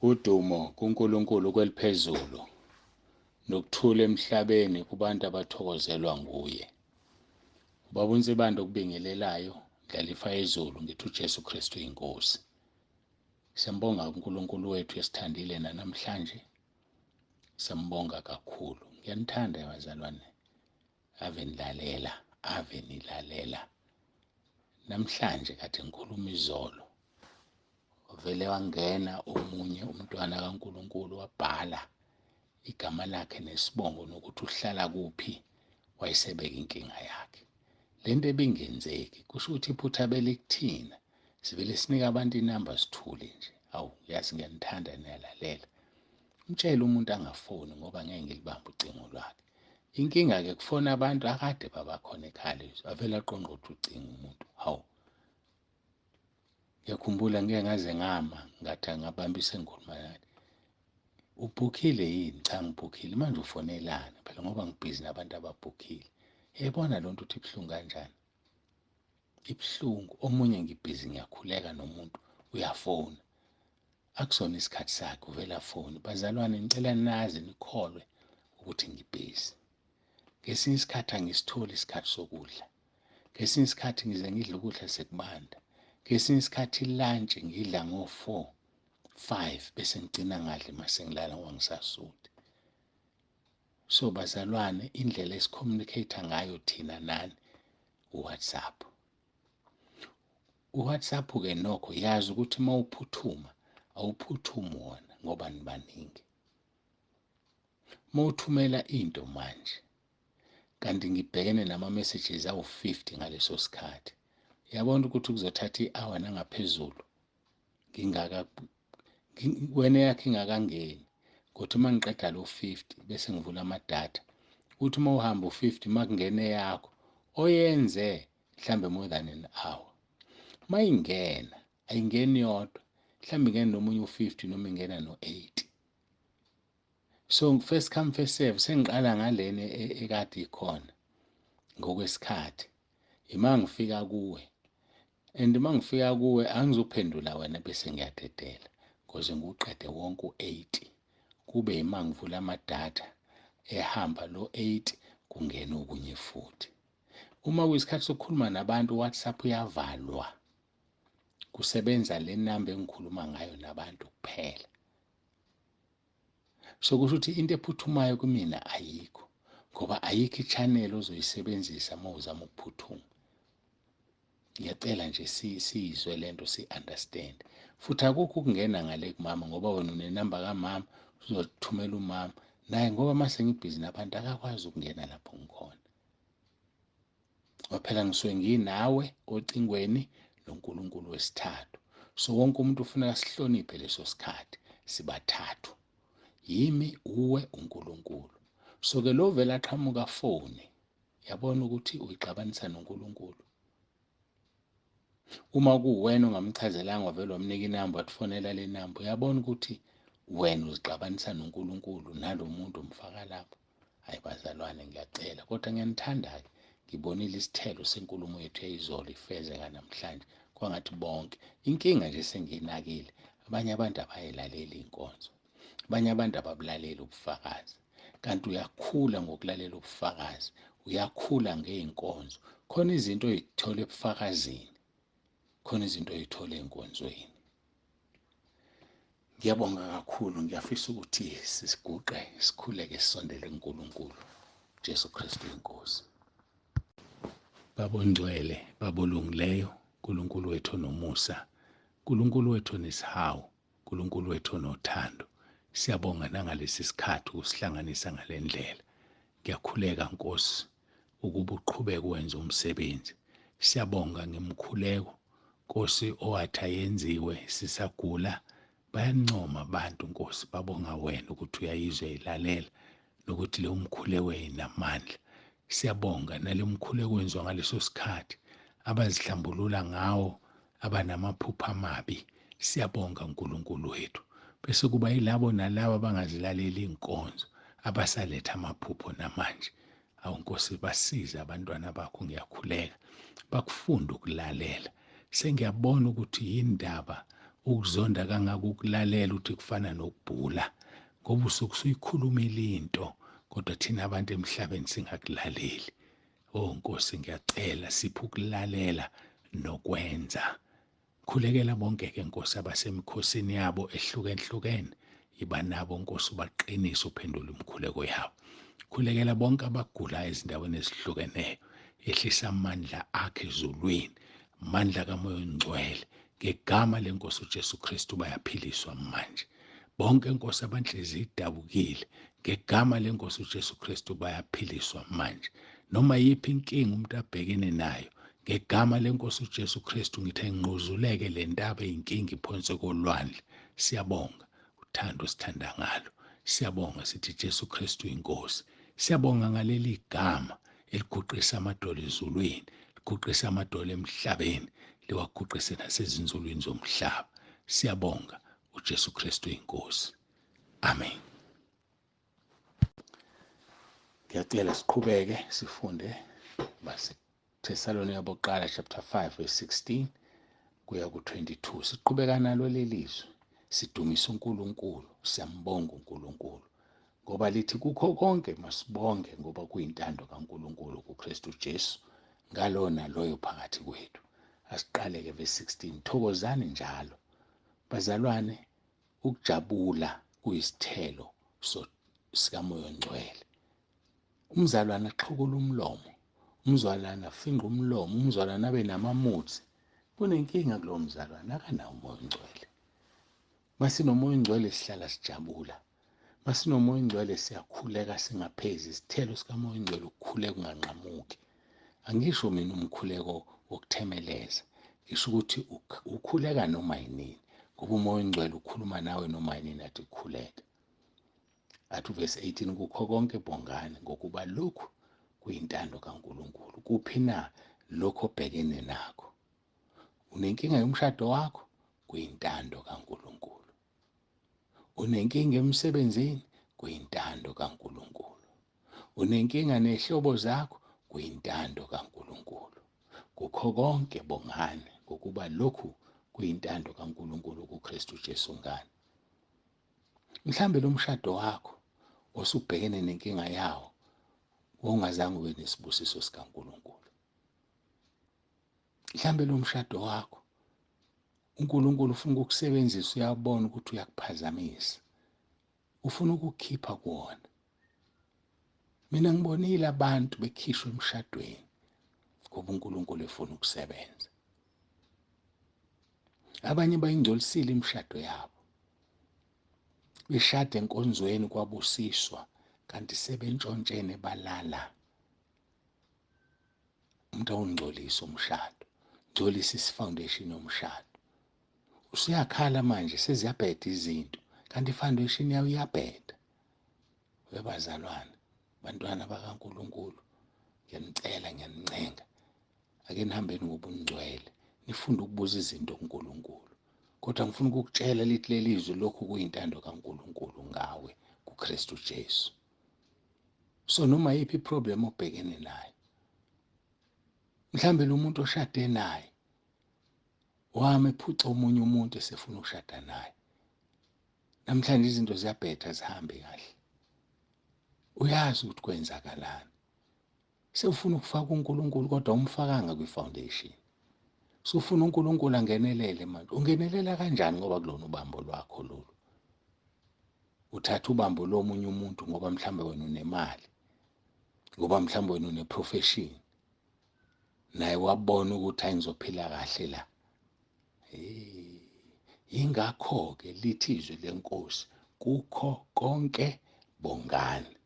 Udumo kuNkulunkulu kweliphezulu, nokuthula emhlabeni kubantu abathokozelwa nguye. Ubaba uNsibande okubingelelayo, Ndlalifa yezulu, ngithi uJesu Kristu inkosi. Siyambonga uNkulunkulu wethu esithandile nanamhlanje. Siyambonga kakhulu. Ngiyanithanda bazalwane. Ave nilalela, ave nilalela. Namhlanje kade ngikhuluma izolo. Wavele wangena omunye umntwana kaNkulunkulu wabhala igama lakhe nesibongo nokuthi uhlala kuphi, wayesebeka inkinga yakhe. Lento ebingenzeki kusho ukuthi iphutha belikuthina. Sivele sinike abantu inamba sithule nje. Awu, yazi ngiyanithanda niyalalela. Umtshele umuntu angafoni ngoba ngeke ngilibambe ucingo lwakhe. Inkinga-ke kufona abantu akade babakhona ekhaya lezwi, avele aqongqothe ucingo umuntu. Hawu, ngiyakhumbula ngike ngaze ngama ngathi angabambisa engikhuluma naye. Ubhukhile yini? Cha, ngibhukhile. Manje ufonelana phela ngoba ngibhizi nabantu ababhukhile. Yayibona loo nto ukuthi ibuhlungu kanjani? Ibuhlungu. Omunye ngibhizi ngiyakhuleka nomuntu uyafona. Akusona isikhathi sakhe uvela afone. Bazalwane ngicela nazi nikholwe ukuthi ngibhizi. Ngesinye isikhathi angisitholi isikhathi sokudla. Ngesinye isikhathi ngize ngidle ukudla sekubanda. Ngesinye isikhathi ilantshi ngidla ngo-4, 5 bese ngigcina ngadli mase ngilala ngoba ngisasuthi. So bazalwane, indlela esicommunicate ngayo thina nani uWhatsApp. UWhatsApp ke nokho yazi ukuthi uma uphuthuma awuphuthumi wona ngoba nibaningi. Uma uthumela into manje kanti ngibhekene nama-messages awu-50 ngaleso sikhathi, uyabona ukuthi kuzothatha i-hour nangaphezulu ngingaka wena yakhe ingakangeni. Ngothi uma ngiqeda lo 50 bese ngivula amadatha, uthi uma uhamba u-50 uma kungena eyakho oyenze mhlambe more than an hour, uma ingena ayingeni yodwa, mhlambe ingena nomunye u-50 noma ingena no-80. So first come first serve, sengiqala ngalena ekade ikhona ngokwesikhathi. Ima ngifika kuwe, and uma ngifika kuwe angizophendula wena bese ngiyadedela ngoze ngiwuqede wonke u-80, kube ima ngivula amadatha ehamba lo 80 kungena okunye futhi. Uma kuyisikhathi sokukhuluma nabantu, WhatsApp uyavalwa, kusebenza le namba engikhuluma ngayo nabantu kuphela. So kusho ukuthi into ephuthumayo kumina ayikho, ngoba ayikho i-channel ozoyisebenzisa uma uzama ukuphuthuma. Ngiyacela nje siyizwe lento, si-understand. Futhi akukho ukungena ngale kumama ngoba wena unenamba kamama, uzothumela umama naye, ngoba uma sengibhizi nabantu akakwazi ukungena lapho ngikhona. Ngoba phela ngisuke nginawe ocingweni noNkulunkulu wesithathu. So wonke umuntu ufuneka sihloniphe leso sikhathi, sibathathu. Yimi, uwe, uNkulunkulu. So ke lo vele aqhamuka fone, yabona ukuthi uyixabanisa noNkulunkulu. Uma kuwena ongamchazelanga wavele wamnika inamba watfonela le namba, uyabona ukuthi wena uzixabanisa noNkulunkulu nalomuntu umfaka lapho. Hayi bazalwane, ngiyacela, kodwa ngiyanithanda-ke. Ngibonile isithelo senkulumo yethu yayizolo ifezeka namhlanje, kwangathi bonke. Inkinga nje sengiyinakile, abanye abantu abayilaleli inkonzo, abanye abantu ababulaleli ubufakazi. Kanti uyakhula ngokulalela ubufakazi, uyakhula ngey'nkonzo. Khona izinto oyithola ebufakazini, khona izinto oyithola ey'nkonzweni. Ngiyabonga kakhulu, ngiyafisa ukuthi sisiguqe, sikhuleke, sisondele kuNkulunkulu. Jesu Kristu inkosi. Baba ongcwele, Baba olungileyo, uNkulunkulu wethu onomusa, uNkulunkulu wethu onesihawu, uNkulunkulu wethu onothando. Siyabonga nangalesi sikhathi usihlanganisa ngalendlela. Ngiyakhuleka Nkosi ukuba uqhubeke wenze umsebenzi. Siyabonga ngemkhuleko Nkosi owathi ayenziwe sisagula. Bayancoma abantu Nkosi, babonga wena ukuthi uyayizwa ilalela nokuthi leyo mkhuleko inamandla. Siyabonga nale mkhuleko wenziwa ngaleso sikhathi abazihlambulula ngawo abanamaphupho amabi. Siyabonga uNkulunkulu wethu. Bese kuba yilabo nalabo abangazilaleli inkonzo abasaletha amaphupho namanje. Awu Nkosi, basize abantwana bakho, ngiyakhuleka bakufunda ukulalela. Sengiyabona ukuthi yindaba Ukuzonda kangaka ukulalela uthi kufana nokubhula, ngoba usuke usuyikhulumile into kodwa thina abantu emhlabeni singakulaleli. Oh Nkosi, ngiyacela siphe ukulalela nokwenza. Khulekela bonke-ke Nkosi abasemikhosini yabo ehlukenhlukene, yiba nabo Nkosi, ubaqinise, uphendule imikhuleko yabo. Khulekela bonke abagulayo ezindaweni ezihlukeneyo, ehlisa amandla akhe ezulwini, amandla kaMoya oNgcwele, ngegama lenkosi uJesu Kristu bayaphiliswa manje. Bonke Nkosi abanhliziyo idabukile, ngegama lenkosi uJesu Kristu bayaphiliswa manje. Noma yiphi inkinga umuntu abhekene nayo, ngegama lenkosi uJesu Kristu ngithi ayingquzuleke le ntaba eyinkinga iphonse kolwandle. Siyabonga uthando sithanda ngalo. Siyabonga sithi Jesu Kristu inkosi. Siyabonga ngaleli gama eliguqisa amadolo ezulwini, liguqisa amadolo emhlabeni, liwaguqise nasezinzulwini zomhlaba. Siyabonga uJesu Kristu inkosi. Amen. Ngiyacela siqhubeke sifunde baseThesalonika bokuqala chapter 5 verse 16 kuya ku-22. Siqhubeka nalo lelizwi, sidumisa uNkulunkulu, siyambonga uNkulunkulu ngoba lithi kukho konke masibonge ngoba kuyintando kaNkulunkulu kuKristu Jesu ngalona loyo phakathi kwethu. Asiqale-ke verse 16, thokozani njalo bazalwane, ukujabula kuyisithelo sikaMoya oNgcwele. Umzalwane axhukule umlomo, umzalwane afinqe umlomo, umzalwane abe namamutsi, kunenkinga kulowo mzalwane, akanawo uMoya oNgcwele. Masinomoya oNgcwele sihlala sijabula. Masinomoya oNgcwele siyakhuleka singaphezi. Isithelo sikaMoya oNgcwele ukukhuleka unganqamuki. Angisho mina umkhuleko wokuthemeleza, ngisho ukuthi ukhuleka noma yinini, ngoba uMoya oNgcwele ukhuluma nawe noma yinini athi khuleka. Athi uvesi 18, kukho konke bongani ngokuba lokhu kuyintando kaNkulunkulu. Kuphi na lokho obhekene nakho? Unenkinga yomshado wakho? Kuyintando kaNkulunkulu. Unenkinga emsebenzini? Kuyintando kaNkulunkulu. Unenkinga nehlobo zakho? Kuyintando kaNkulunkulu. Kukho konke bongani ngokuba lokhu kuyintando kaNkulunkulu kuKristu Jesu ngani. Mhlambe lo mshado wakho osubhekene nenkinga yawo wawungazange ube nesibusiso sikaNkulunkulu. Mhlambe lo mshado wakho uNkulunkulu ufuna ukukusebenzisa, uyabona ukuthi uyakuphazamisa, ufuna ukukukhipha kuwona. Mina ngibonile abantu bekhishwa emshadweni ngoba uNkulunkulu efuna ukusebenza. Abanye bayingcolisile imishado yabo, beshada enkonzweni kwabusiswa, kanti sebentshontshene balala. Umuntu awungcolisa umshado, ngcolisa isifoundation yomshado. Usuyakhala manje seziyabheda izinto, kanti ifoundation yayo iyabheda. Webazalwane, bantwana bakaNkulunkulu, ngiyanicela, ngiyanincenga, ake nihambeni ngobungcwele, nifunde ukubuza izinto kuNkulunkulu. Kodwa ngifuna ukukutshela lithi leli zwi, lokhu kuyintando kaNkulunkulu ngawe kuKristu Jesu. So noma yiphi iproblem obhekene nayo, mhlambe lo muntu oshade naye wami ephuca omunye umuntu esefuna ukushada naye, namhlanje izinto ziyabheda, zihambe kahle, uyazi ukuthi kwenzakalani. Sewufuna ukufaka uNkulunkulu kodwa umfakanga kwi-foundation. Sufuna uNkulunkulu angenelele manje. Ungenelela kanjani ngoba kulona ubambo lwakho lolu? Uthatha ubambo lomunye umuntu ngoba mhlawumbe wena unemali, ngoba mhlawumbe wena une-profession, naye wabona ukuthi hayi ngizophila kahle la. Hey, yingakho-ke lithi izwi lenkosi, kukho konke bongani,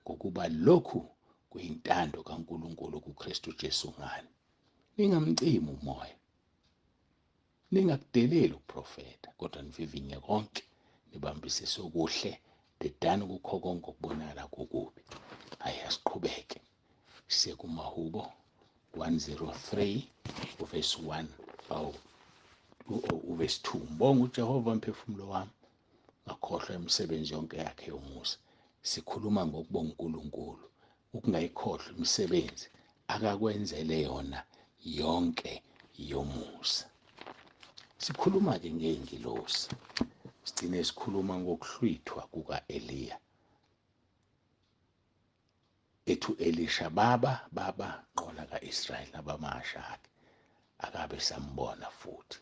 ngokuba lokhu kuyintando kaNkulunkulu kuKristu Jesu ngani. Ningamcimi umoya, ningakudeleli ukuprofetha, kodwa nivivinye konke, nibambisise okuhle, dedani kukho konke okubonakala kukubi. Hayi, asiqhubeke siye kumahubo 103 uverse 1 awu uverse 2. Mbonga uJehova mphefumulo wami, ngakhohlwa imisebenzi yonke yakhe yomusa. Sikhuluma ngokubonga uNkulunkulu, ukungayikhohlwa imisebenzi akakwenzele yona yonke yomusa. Sikhuluma-ke ngey'ngilosi, sigcine sikhuluma ngokuhlwithwa kuka-Eliya. Ethi u-Elisha, baba, baba, nqola ka-Israyeli nabamahasha akhe, akabe sambona futhi.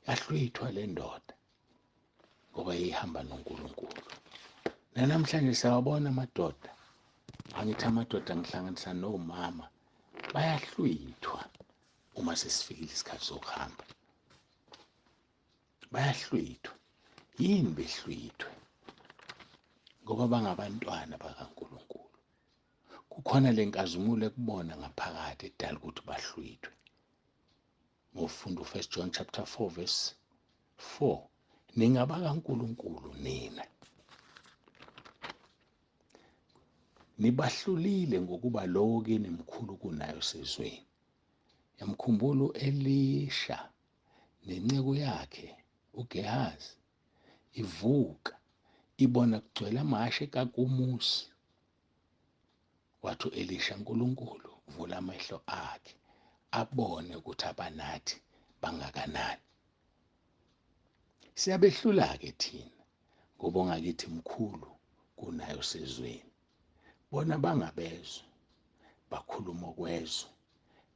Yahlwithwa le ndoda ngoba yayihamba noNkulunkulu. Nanamhlanje siyawabona amadoda, angithi amadoda ngihlanganisa nomama, bayahlwithwa uma sesifikile isikhathi sokuhamba. Bayahlwithwa. Yini behlwithwe? Ngoba bangabantwana bakaNkulunkulu. Kukhona le nkazimulo ekubona ngaphakathi edala ukuthi bahlwithwe. Ngofunda u-1 John chapter 4 verse 4, ningabakaNkulunkulu nina. Nibahlulile ngokuba lowo kini mkhulu kunayo sezweni. Yamkhumbula u-Elisha nenceku yakhe uGehazi ivuka ibona kugcwele amahashe kaKumusi. Wathi u-Elisha, Nkulunkulu, vula amehlo akhe abone ukuthi abanathi bangakanani. Siyabehlula-ke thina ngoba ongakithi mkhulu kunayo sezweni. Bona bangabezwe, bakhuluma okwezwe,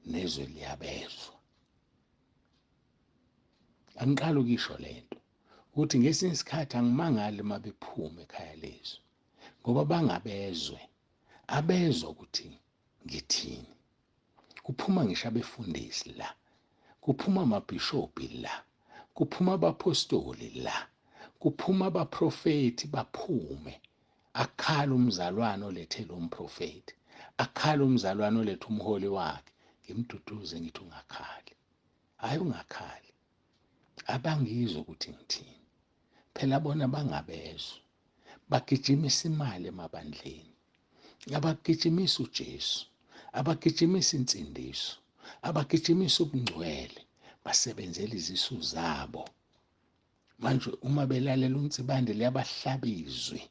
nezwe liyabezwa. Angiqali ukisho lento ukuthi ngesinye isikhathi angimangali uma bephuma ekhaya lezwi ngoba bangabezwe, abezwa ukuthi ngithini. Kuphuma ngisho abefundisi la, kuphuma amabhishobhi la, kuphuma abaphostoli la, kuphuma abaprofethi baphume. Akhala umzalwane olethe lo mprofethi, akhala umzalwane olethe umholi wakhe. Ngimduduze ngithi ungakhali, hhayi ungakhali, abangizwa ukuthi ngithini. Phela bona bangabezwa, bagijimisa imali emabandleni, abagijimisa uJesu, abagijimisa insindiso, abagijimisa ubungcwele, basebenzela izisu zabo. Manje uma belalela uNsibande liyabahlaba izwi,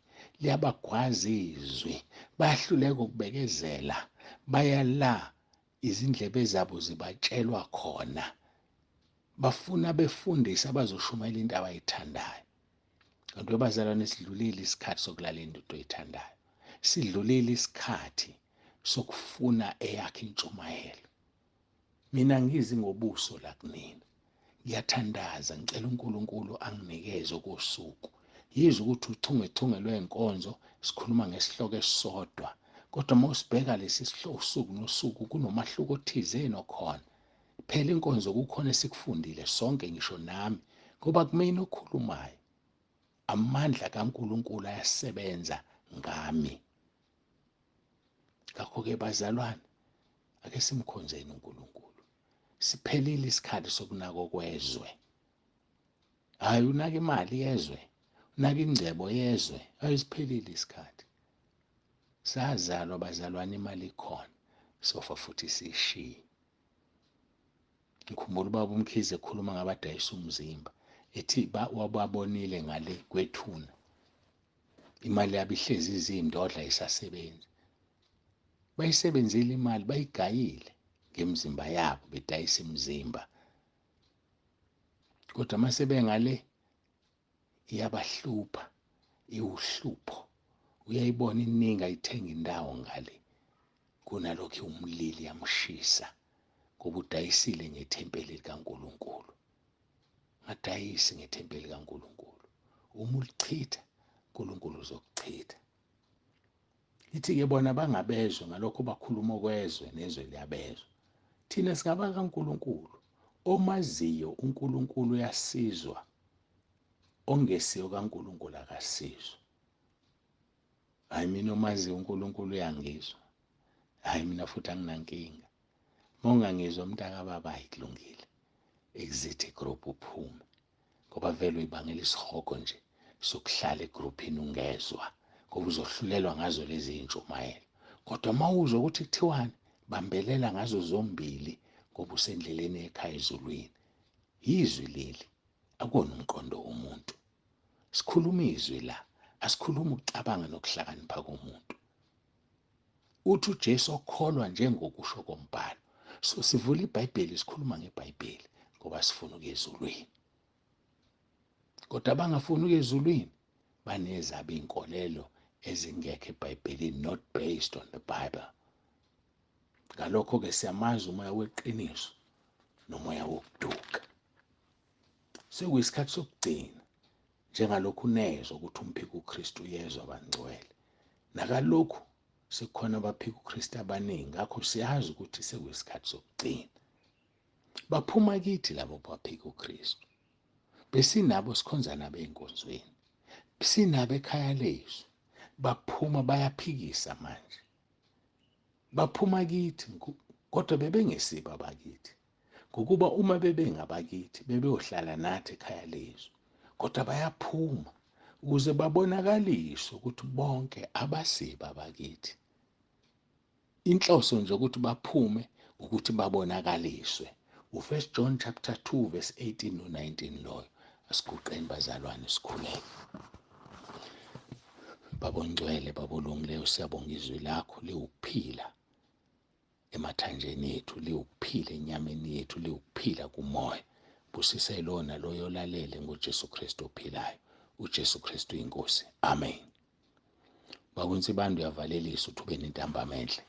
liyabagwaza izwi, bayahluleka ukubekezela, baya la izindlebe zabo zibatshelwa khona. Bafuna befundise abazoshumayela into abayithandayo. Kanti webazalwane, sidlulile isikhathi sokulalela into oyithandayo. Sidlulile isikhathi sokufuna eyakhe intshumayelo. Mina ngizi ngobuso la kunina. Ngiyathandaza ngicela uNkulunkulu anginikeze okosuku. Yize ukuthi uchungechunge lwenkonzo sikhuluma ngesihloko esisodwa, kodwa uma usibheka lesi sihloko usuku nosuku kunomahluko othizeni okhona. Phela inkonzo kukhona esikufundile sonke ngisho nami, ngoba kumina okhulumayo amandla kaNkulunkulu ayasebenza ngami. Ngakho-ke bazalwane, ake simkhonzeni uNkulunkulu. Siphelile isikhathi sokunaka okwezwe. Hhayi unaka imali yezwe, unaka ingcebo yezwe, hhayi siphelile isikhathi. Sazalwa bazalwane imali ikhona, sofa futhi siyishiye. Ngikhumbula ubaba uMkhize ekhuluma ngabadayisa umzimba, ethi wababonile ngale kwethuna. Imali yabo ihlezi izindodla isasebenzi. Bayisebenzile imali, bayigayile ngemizimba yabo, bedayisa imizimba. Kodwa uma sebengale iyabahlupha, iwuhlupho. Uyayibona iningi ayithenga indawo ngale kunalokhu umlilo yamshisa ngoba udayisile ngethempeli likaNkulunkulu. Ngadayisi ngethempeli likaNkulunkulu. Uma ulichitha, uNkulunkulu uzokuchitha. Ithi-ke bona bangabezwa ngalokho bakhuluma okwezwe nezwe liyabezwa. Thina singaba kaNkulunkulu, omaziyo uNkulunkulu uyasizwa, ongesiyo kaNkulunkulu akasizwa. Hayi mina omaziyo uNkulunkulu uyangizwa. Hayi mina futhi anginankinga. Uma ungangizwa mntakababa, hayi kulungile. Exit group uphume. Ngoba vele uyibangela isihogo nje sokuhlala egruphini ungezwa, ngoba uzohlulelwa ngazo lezi iy'ntshumayelo. Kodwa uma uzwa ukuthi kuthiwani, bambelela ngazo zombili ngoba usendleleni ekhaya ezulwini. Yizwi leli, akuwona umqondo womuntu. Sikhuluma izwi la, asikhulumi ukucabanga nokuhlakanipha komuntu. Uthi uJesu okholwa njengokusho kombhalo. So sivula iBhayibheli, sikhuluma ngeBhayibheli ngoba sifuna ukuya ezulwini. Kodwa abangafuni ukuya ezulwini banezabo iy'nkolelo ezingekho eBhayibhelini, not based on the Bible. Ngalokho-ke siyamazi umoya weqiniso nomoya wokuduka. Sekuyisikhathi sokugcina njengalokhu nezwa ukuthi umphiko uKristu uyezwa bangcwele. Nakalokhu sekukhona abaphika uKristu abaningi, ngakho siyazi ukuthi sekuyisikhathi sokugcina. Baphuma kithi labo baphika uKristu. Besinabo sikhonza nabo ey'nkonzweni, sinabo ekhaya lethu. Baphuma bayaphikisa manje. Baphuma kithi kodwa bebengesibo abakithi. Ngokuba uma bebengabakithi bebeyohlala nathi ekhaya lethu. Kodwa bayaphuma ukuze babonakaliswe ukuthi bonke abasibo abakithi. Inhloso nje ukuthi baphume ukuthi babonakaliswe. U-1 John chapter 2 verse 18 no-19 loyo. Asiguqeni bazalwane sikhuleke. Baba ongcwele, Baba olungileyo, siyabonga izwi lakho liwukuphila emathanjeni ethu, liwukuphila enyameni yethu, liwukuphila kumoya. Busise lona loyo olalele ngoJesu Kristu ophilayo. uJesu Kristu inkosi. Amen. Baba uNsibande uyavalelisa uthi ube nentambama enhle.